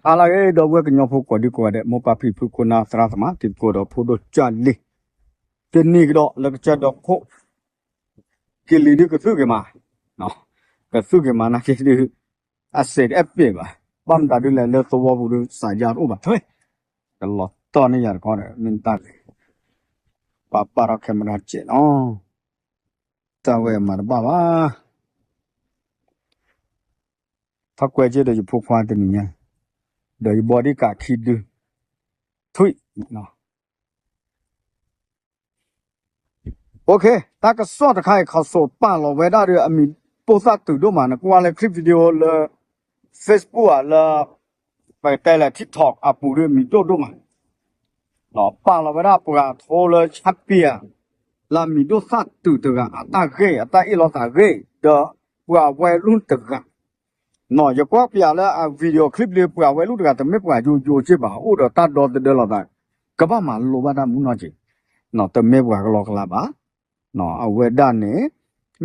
ဟါလၢအဂ့ၤ ဒီပုၢ်ဝဲၢ်ကညီဖိကိးဒံကိးဂၤဒဲး မိၢ်ပၢ်ဖံဖု ခိၣ်နၢ်သရၣ်သမါ တံၤသကိးဒီးဖိဒိၣ်ကၢ်လံၤ တနံၤကဒီးလၢကစၢၢ်ဒီခိၣ် ကလံၤဒုးကသုၣ်က့ၤမး, ကသုၣ်က့ၤမးနာ်က့ဒုး အစဲးတအဲၣ်ပ့ၤဘၣ်, ဘၣ်မတၤဒုးလဲၣ်လၢသဝီပူၤဒုး စးယါတအိၣ်ဘၣ်ထွဲ, ကလီၤတီၢ်န့ၢ်ယၤတခီဒီး မ့ၢ်တၢ်ဂ့ၤ, ပာ်ပာ်ထီၣ်ခဲမုၢ်တၢ်စဲးလီၤ, တၢ်ဝဲမၤတဘၣ်ဘၣ် ထီၣ်ကွဲက့ၤဒီးယဖိခွါတနံၤညါ, ဒီးယဘီဒံကးခံဒု, ထွံၣ်, တၢ်ကစီၣ်တခါအံၤ ခီစိၤပာ်လီၤဝဲဒၣ်ဒီးအမံၤဒိၣ်သၣ်တုၤဒိၣ်မး နကွၢ်လၢ clip video လၢ Facebook ဧါ လၢ ပကတဲလၢ TikTok အပူၤဒီးမံၤဒိၣ်ဒိၣ်မး ပာ်လီၤဝဲဒၣ်ပှၤထိလၢဆၣ်ပံၤဧါ, လၢမံၤဒိၣ်သၣ်တုၤတဂၤအတၢ်ဂ့ၢ် အတၢ်အ့ၣ်လိာ်သးဂ့ၢ် ဒီးပှၤဝဲလူၢ်တဂၤ, ယကွၢ်ပျးလၢအ video clip လၢ ပှၤဝဲလူၢ်တဂၤ တမ့ၢ်ပှၤယိယိက့ဘၣ် အိၣ်ဒီးတၢ်ဒီသဒၢလိာ်သး, ကဘၣ်မၤလိဘၣ်တၢ်မူနီၢ်က့ၤ, တမ့ၢ်ပှၤကလီကလါဘၣ်, အဝဲဒၣ်န့ၣ်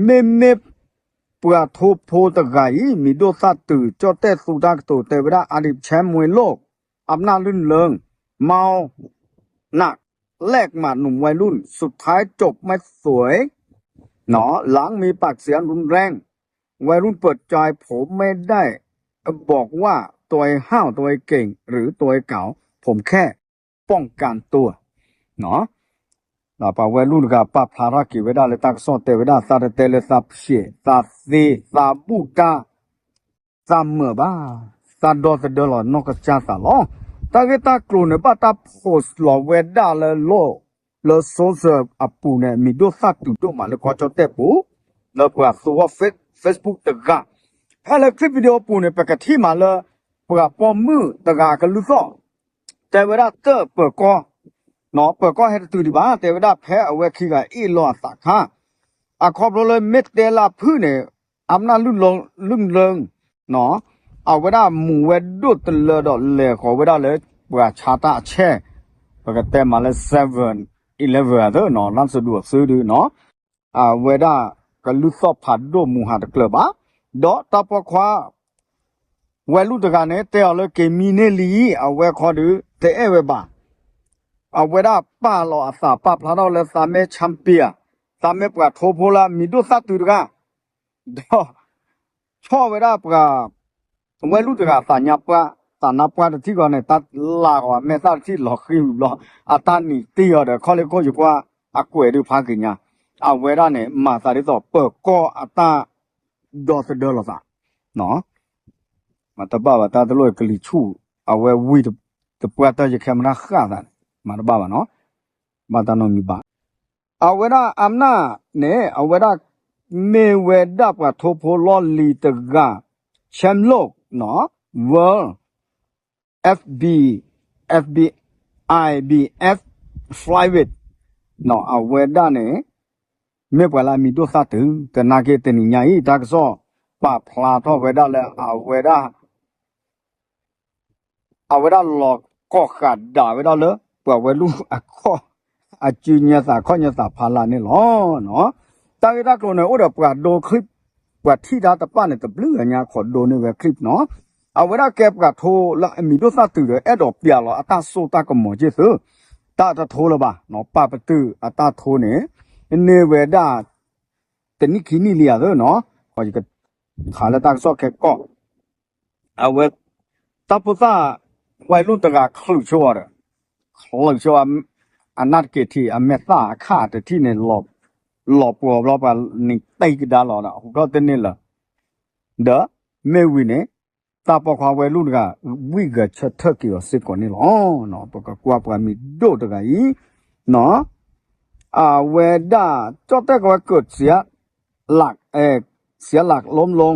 မ့မ့ၢ်ပှၤထိဖိတဂၤအံၤ မံၤဒိၣ်သၣ်တုၤ ကၠီၣ်တဲၣ်သူတၢ်ကတိၤတဲဝဲဒၣ် အါဒံးဆဲမွ့လိၣ် အမျၢ်လုၢ်လၢ မီၢ်နး แลกหมัดหนุ่มวัยรุ่น สุดท้ายจบไม่สวย หลังมีปากเสียงรุนแรง วัยรุ่นเปิดใจผมไม่ได้บอกว่าตัวเองห้าวตัวเองเก่งหรือตัวเองเก๋า ผมแค่ป้องกันตัว ပှၤဝဲလူၢ်တဂၤ ပာ်ဖျါထီၣ်က့ၤဝဲဒၣ်လၢတၢ်ကစီၣ်တဲဝဲဒၣ် သးတတဲလၢသးဖျဲး သးသ့ သးဘူၣ်တၢ် သးမုာ်ဘၣ်, သးဒီသဒၢလီၤနီၢ်ကစၢ်သးလီၤ. တၢ်ဂ့ၢ်တၢ်ကျိၤန့ၣ် ဘၣ်တၢ် post လီၤဝဲဒၣ်လၢ လၢ social အပူၤန့ၣ် မံၤဒိၣ်သၣ်တုၤဒိၣ်မးလၢကီၢ်ကၠီၣ်တဲၣ်ပူၤ လၢပှၤသူဝဲ Facebook တဂၤ, ဖဲလၢ clip video အပူၤန့ၣ် ပကထံၣ်မးလၢ ပှၤပိာ်မုၣ်တဂၤအကလုၢ်သီၣ် တဲဝဲဒၣ်တၢ်ပၢၤကီၢ်, ပၢၤကီၢ်ဟဲတတုၤဒံးဘၣ် တဲဝဲဒၣ်ဖဲအဝဲခံဂၤအ့ၣ်လိာ်အသးခါ, အခီဖျိလၢမ့ၢ်တဲလၢဖုၣ်န့ၣ် အမျၢ်လုၢ်လၢ အဝဲဒၣ်မူၤဝဲဒိၣ်တလၢဒီးလဲၤဃီၤဝဲဒၣ်လၢ ပှၤဆါတၢ်အဆဲၣ်, ပကတဲမးလၢ seven eleven အသၢနီၤ လမ်းစဒူအသၢဒုနီၤ, အဝဲဒၣ်ကလုၢ်သီၣ်ဖးဒိၣ်မူၤဟးတကျၢၤဘၣ်, ဒီးတၢ်ပိာ်ခွါ ဝဲလူၢ်တဂၤန့ၣ် တဲအီၤလၢက့ၤမံန့ၢ်လံ, အဝဲခီဒုး တအဲၣ်ဝဲဘၣ်. အဝဲဒၣ်ပာ်လီၤအသးပာ်ဖျါထီၣ်လၢသးမ့ၢ် champion, သးမ့ၢ်ပှၤထိဖိလၢအမံၤဒိၣ်သၣ်တုၤတဂၤ, ဒီး ဆီၣ်ဝဲဒၣ်ပှၤ ဝဲလူၢ်တဂၤသးညါပှၢ်, သးနါပှၢ်တထံၣ်ဂီၤန့ၣ် တၢ်လၤဂီၤအမဲာ်သၣ်တထံၣ်လီၤဃံဝံၤဘျီ, အတၢ်နံၤတံၢ်အီၤဒီး ခီလ့ၣ်ခိၣ်ယကွၢ်အကွဲးဒုးဖးက့ၤညါ, အဝဲဒၣ်န့ၣ် မၤသးဒ်သိးပၢၤကီၢ်အတၢ်ဒီသဒၢလိာ်သး မၤတဘၣ်ဘၣ်တၢ်တလိၣ်ကလံၤဆူၣ်, အဝဲဝံၤတပှၢ်တၢၢ်ယခဲမတၢ်ဃၣ်သးန့ၣ် မၤတဘၣ်ဘၣ်နီၤ, ဘၣ်တၢ်နီတမံၤဘၣ်. အဝဲဒၣ်အမျၢ်န့ၣ် အဝဲဒၣ်မ့ၢ်ဝဲဒၣ်ပှၤထိဖိလီၢ်လံၤတဂၤ champion နီၤ world FB, FB, IBF flyweight နီၤ အဝဲဒၣ်န့ၣ် မ့ၢ်ပှၤလၢအမံၤဒိၣ်သၣ်တုၤ သနာ်က့တနံၤညါအံၤ တၢ်ကစီၣ်ပာ်ဖျါထီၣ်ဝဲဒၣ်လၢအဝဲဒၣ် အဝဲဒၣ်လီၤကီၢ်ဃာ်ဒၣ်ဝဲဒၣ်လၢ ပှၤဝဲလူၢ်အခီၣ် အစုညါသးခီၣ်ညါသးဖးလၢ်န့ၣ်လီၤ. တၢ်ဂ့ၢ်တၢ်ကျိၤန့ၣ် အိၣ်ဒီးပှၤဒိ clip ပှၤထံၣ်တၢ်တပာ်န့ၣ် တဘျုးအညါခိးဒိန့ၢ်ဝဲ clip နီၤ. အဝဲဒၣ်ကဲပှၤထိလၢအမံၤဒိၣ်သၣ်တုၤဒီး အဲၣ်ဒိးပျးလီၤအတၢ်စိတၢ်ကမီၤက့ၢ်သု, တၢ်တထိလၢၤဘၣ်, ပာ်ပတုာ်အတၢ်ထိန့ၣ် န့ၢ်ဝဲဒၣ် တနံၣ်ခံနံၣ်လံဧါသၢနီၤ, ယကထါလၢတၢ်ကစီၣ်ခဲကီၢ် အဝဲ တၢ်ဖိသၣ် ဝဲလူၢ်တဂၤချုးဆိအီၤဒီး ချုးဆိအီၤ အနၢ်တက့ၤထံး အမဲာ်သၣ်အခါတထံၣ်န့ၣ် လီၤပှီၤဘျီပှၤန့ၣ်တံၢ်ကဒါလီၤဒီး ဟူထီၣ်တန့ၢ်လၢၤ ဒီးမ့ၢ်ဝံၤန့ၣ် တၢ်ပိာ်ခွါဝဲလူၢ်တဂၤ ဝံၣ်ဂဲၤဆၢထၢၣ်က့ၤအီၤစ့ၢ်ကီးန့ၣ်လီၤ. ပကကွၢ်ပှၤမံၤဒိၣ်တဂၤအံၤ အဝဲဒၣ် ကၠီၣ်တဲၣ်ကဝဲကၢးစံး လး စံးလး ล้มลง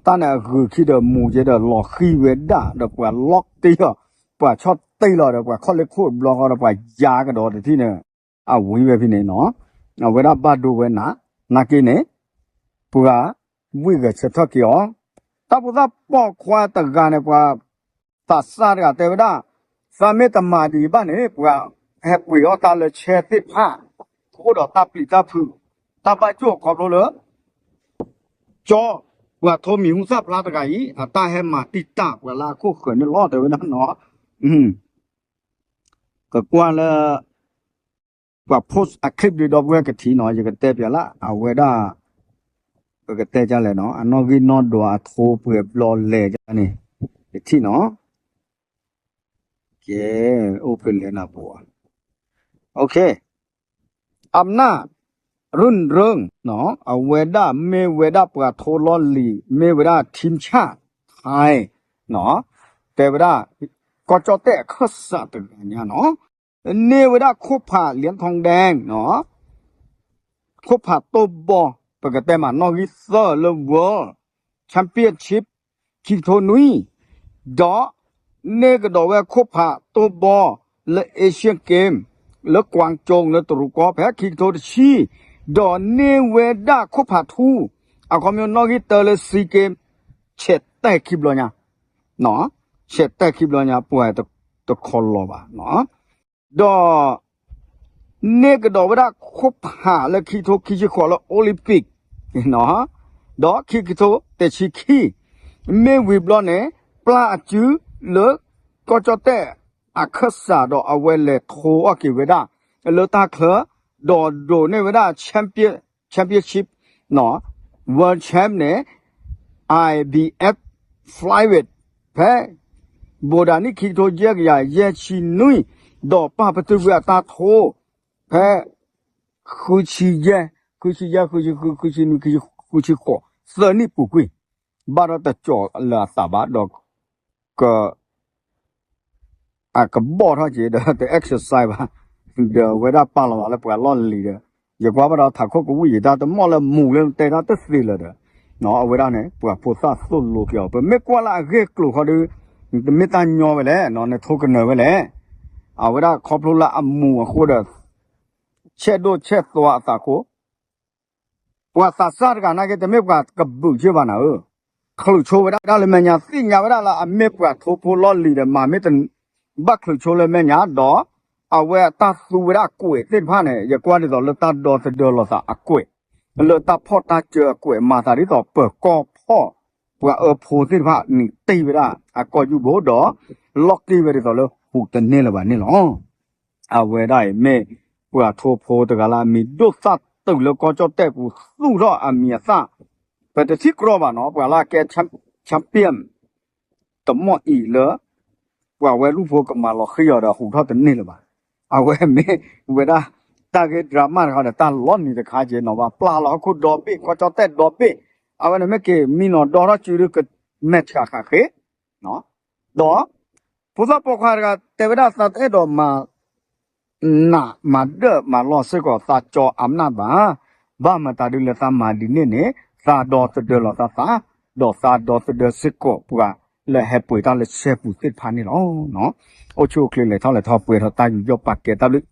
တၢ်န့ၣ်အဂုၤခံဒီးမူၤက့ၤဒီး လီၤဃံဝဲဒၣ်ဒီးပှၤလီၢ်တ့ၢ်အီၤ, ပှၤဆီၣ်တ့ၢ်လီၤဒီး ပှၤခီၣ်လ့ၣ်ခိၣ်ဘျီဃီဒီး ပှၤယါကဒီးတထံၣ်န့ၣ် အဝံၤဝဲဖဲန့ၣ်နီၤ, အဝဲဒၣ်ဘၣ်ဒိဝဲနၤ, နာ်က့န့ၣ် ပှၤဝံၣ်ဂဲၤဆၢထၢၣ်က့ၤအီၤ, တၢ်ဖိသၣ်ပိာ်ခွါတဂၤန့ၣ် ပှၤ သးစၢ်တဂၤတဲဝဲဒၣ်, သးမ့ၢ်တမၤဒံးဘၣ်န့ၣ် ပှၤဟဲပှ့ၤအီၣ်တၢ်လၢဆဲသ့ၣ်တဖၣ်, အိၣ်ဒီးတၢ်ပျံၤတၢ်ဖုး, တၢ်ဘၣ်ယိၣ်ခီဖျိလၢ ကၠီ ပှၤထိးမံၤဟူသၣ်ဖျါတဂၤအံၤ အတၢ်ဟဲမၤတံာ်တာ်ပှၤလၢအခိၣ်ဃၢၤန့ၣ်လီၤ တဲဝဲဒၣ်နီၤ. ကကွၢ်လၢ ပှၤ post အ clip ဒီး ဒီပုၢ်ဝဲၢ်ကထံၣ်နီၤ, ယကတဲပၠးလၢအဝဲဒၣ် ပကတဲဒ်လဲၣ်နီၤ, အနီၣ်ဂံၢ်နီၣ်ဒွးအထိပှဲၤဘျီလဲၤဒ်န့ၣ် ကထံၣ်နီၤ. ကဲ အိၣ်ဖဲလဲၣ်နၤပူၤ, အ အမနၣ် ရူၢ်ရၢၢ် အဝဲဒၣ်မ့ၢ်ဝဲဒၣ်ပှၤထိလီၢ်လံၤ မ့ၢ်ဝဲဒၣ် ထံဆၣ် ထဲ တဲဝဲဒၣ် ကီၢ်ကၠီၣ်တဲၣ်အခၢၣ်စးတဂၤညါနီၤ, န့ၢ်ဝဲဒၣ်ခိၣ်ဖး လံထီၣ်ဒဲ ခိၣ်ဖးတိၢ်ဘီ ပကတဲမး နီၣ်ဂံၢ်သၢလၢ World Championship ခံကထိနွံ, ဒီး န့ၢ်ကဒီးဝဲခိၣ်ဖးတိၢ်ဘီလၢ Asian Game လၢကွၢ်ကၠိလၢတရူးကီၢ် ဖဲခံကထိတဆံ, ဒီးန့ၢ်ဝဲဒၣ်ခိၣ်ဖးထူ အခီပညီနီၣ်ဂံၢ်တၢလၢ Sea Game ဆဲးတဲာ်ခံဘျီညါ, ဆဲးတဲာ်ခံဘျီညါ ပှၤတခီလီၤဘၣ် ဒီး န့ၢ်ကဒီးဝဲဒၣ်ခိၣ်ဖးလၢခံကထိခံဆံဃိးလၢ Olympic ဒီးခံကထိတဆံခံ, မ့ၢ်ဝံၤဘျီန့ၣ် ပျၢ်အစုလၢ ကီၢ်ကၠီၣ်တဲၣ်အခၢၣ်စးဒီးအဝဲလဲၤထိအီၣ်က့ၤဝဲဒၣ် လၢတၢ်ချၢ ဒီးဒိးန့ၢ်ဝဲဒၣ် championship World Champ န့ၣ် IBF Flyweight ဖဲ ဘိးဒၤနံၣ်ခံကထိယဲၢ်ကယၤယဲၢ်ဆံနွံ, ဒီးပာ်ပတုာ်ကွံာ်အတၢ်ထိ ဖဲ ဃုဆံယဲၢ်, ဃုဆံယဲၢ်, ဃုဆံဃု, ဃုဆံနွံ, ဃုဆံဃိး, သၢနံၣ်ပူၤကွံာ်, ဘၣ်ဒီးတကၠီၤလၢအသးဘၣ်ဒီး က အကဘီၣ်ထီၣ်က့ၤဒီး တ exercise ဘၣ်, ဒီးအဝဲဒၣ်ပာ်လီၤသးလၢပှၤလီၢ်လံၤဒီး ယကွၢ်ဘၣ်ဒီးထးခိၣ်ကဝံၣ်ယံၤ တၢ်တမီၣ်လၢမူၤလၢတဲတၢ်တသ့လၢၤဒီး အဝဲဒၣ်န့ၣ် ပှၤဖိသၣ်သိၣ်လိက့ၤအီၤ ပမ့ၢ်ကွၢ်လၢအဂ့ၢ်ကျိၤခီဒီး တမ့ၢ်တၢ်ညီဝဲလဲၣ်, နထိကနၢၤဝဲလဲၣ်, အဝဲဒၣ်ခီဖျိလၢအမူၤအဃိဒီး ဆဲးဒိၣ်ဆဲးသွါအသးခိၣ် ပှၤသးစၢ်တဂၤနာ်က့ တမ့ၢ်ပှၤကဘုးက့ဘၣ်နၤဧၢ, ချုးဆိဝဲဒၣ်လၢမဲာ်ညါ သ့ၣ်ညါဝဲဒၣ်လၢအမ့ၢ်ပှၤထိဖိလီၢ်လံၤဒီး မၤမ့ၢ်တ ဘၣ်ချုးဆိလၢမဲာ်ညါဒီး အဝဲအတၢ်သူဝဲဒၣ်အကွဲးသ့ၣ်တဖၣ်န့ၣ် ယကွၢ်ဒ်သိးလၢတၢ်ဒီသဒၢလီၤသးအကွဲး, လၢတၢ်ဖီၣ်တၢ်စၢၤအကွဲး မၤသးဒ်သိးပၢၤကီၢ်ဖီၣ် ပှၤအၢဖိသ့ၣ်တဖၣ်န့ၣ်တ့ၢ်ဝဲဒၣ်အကီၢ်ယူၢ်ဘိဒီး လီၢ်က့ဝဲဒ်သိးလၢဟူးတန့ၢ်လၢၤဘၣ်န့ၣ်လီၤ. အဝဲဒၣ်အံၤမ့ၢ်ပှၤထိဖိတဂၤလၢအမံၤဒိၣ်သၣ်တုာ်လၢကီၢ်ကၠီၣ်တဲၣ်ပူၤ သူၣ်ထီၣ်အမံၤအသၣ်, ပတထံၣ်ကြီဘၣ်နီၤ ပှၤလၢအကဲ champion တမီၢ်အံၤလၢ ပှၤဝဲလူၢ်ဖိကမၤလီၤဃံၤအီၤဒီးဟူးထီၣ်တန့ၢ်လၢၤဘၣ်. အဝဲမ့ၢ်ဝဲဒၣ် တၢ်ဂ့ၢ် drama တခါဒီး တၢ်လီၤနံၤတခါက့နီၤ ဘၣ်ပျၢ်လီၤဟီၣ်ခိၣ်ဒီဘ့ၣ် ကီၢ်ကၠီၣ်တဲၣ်ဒီဘ့ၣ်, အဝဲန့ၣ်မ့ၢ်က့ၤမံနီၤဒီထီၣ်စုဒီး ကမဲာ်ဆှးဃးဃ့ ဒီး ဖိသၣ်ပိာ်ခွါတဂၤတဲဝဲဒၣ် သးတအဲၣ်ဒိးမၤ နးမၤဒၢၣ်မၤလီၢ်စ့ၢ်ကီး သးကၠီအမနၣ်ဘၣ်. ဘၣ်မတၤဒ်လဲၣ် သးမၤဒ်န့ၣ်န့ၣ် သးဒီသဒၢလီၤသးသး, ဒီးသးဒီသဒၢစ့ၢ်ကီးပှၤလၢဟဲပှ့ၤတၢ်လၢဆဲပူၤသ့ၣ်တဖၣ်န့ၣ်လီၤ. အိၣ်ဆူၣ်အိၣ်ချ့လဲၤထီၣ်လဲၤထီၣ်ပှဲၤထီၣ်တၢ်ယူးယီၣ်ပာ်ကဲတၢ်ဘျုး